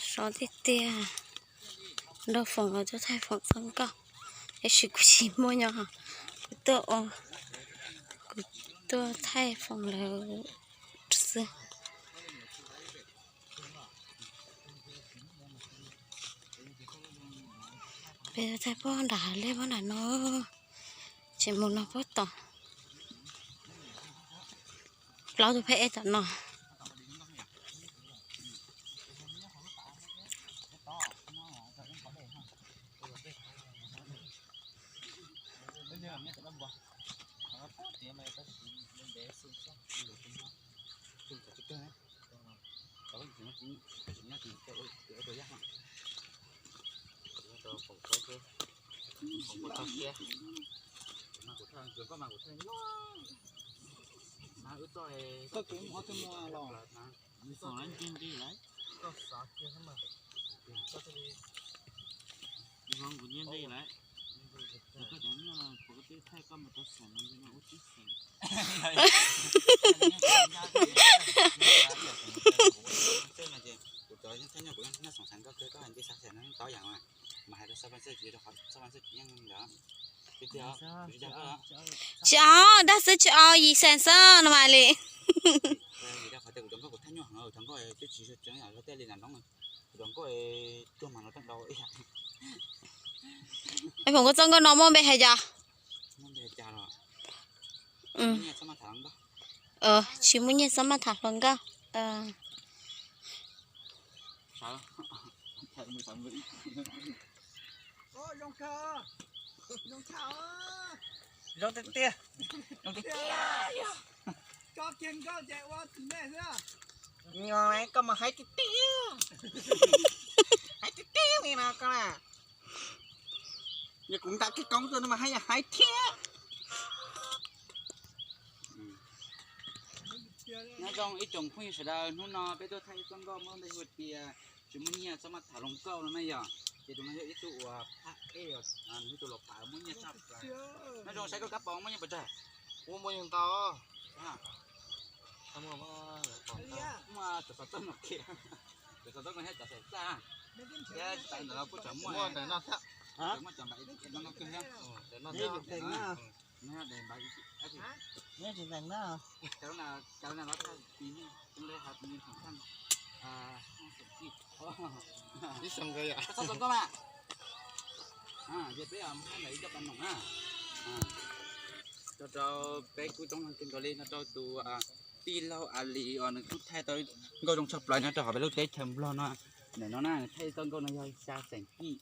Sov tiag tiag, nrog Foom lawv tuaj thaij Foom txoj nkauj, tab sis kuv tsis muaj nyob, kuv tuaj, kuv tuaj thaij Foom lawv xwb. Peb thaij puag nram lej puag nram no, tseem mus no puag tom plaub tus phab ej tom no. Koj kuv ua twg mus los? Kuv nyiaj nqi lawm. Koj cov nyuaj no puas koj twb thaij koj mus tau xeem no, ua tib xeem. Kuv cov nyuaj xeem no koj hais nti xeem no tau yam mas, mas hais rau xab paj xej tsis rau qhov xab paj xej tsis yeej ntawd. Tsis au, dag xwb tsis au, yim xeem xwb no mas li. Rau qhov tias kuv cov nkauj kuv thaij nyuaj heev, cov nkauj twb tsis zoo tseeb yam luag tej li nas nroob, kuv cov nkauj cuag mas no teej dau ib yam. Es Foom, koj txoj nkauj no muaj npe hais cas? Muaj npe hais cas los? Nyiaj txhob maj tham hluas nkauj. Tsis muaj nyiaj txhob maj tham hluas nkauj. Zoo tiag tiag, zoo tiag tiag. Koj mus hais tiag tiag, hais tiag tiag li no koj na. Yog kuv ntam kiag koob tuaj no mas hais yam hais thiab. Nyob zoo ib tsoom phooj ywg sawv daws, hnub no peb tuaj thaij ib txoj nkauj muaj npe hu tias tsis muaj nyiaj txhob maj tham hluas nkauj no na yog. Ces tus no yog ib tug uas phab ej, nws yog tus los pav muaj nyiaj tshaj plaws. Nyob zoo, saib koj kab paus muaj nyiaj puas tsawg? Kuv muaj ntau. Muaj cov xov tooj no kiag, cov xov tooj no thiab cov xov txaj, thiab tsis tas ntawd los kuj tseem muaj, muaj cov npam no kawg thiab. Nyob tsis teem na. Cov no los tag tis, cov no los tag tis. Ib xyoo nkawd yom. Koj txhob txo nkauj mas. Ces peb mus hais ntawm ib co pas noom na. Nrog rau peb kuj coob leej kawg nkaus li, nrog rau tus tij laug A Lis uas nws kuj thaij tau nkauj zoo tshaj plaws nyob rau hauv peb lub teb chaws Nplog no. Ntawm no na, nws thaij tau nkauj no yog xya xeem kij.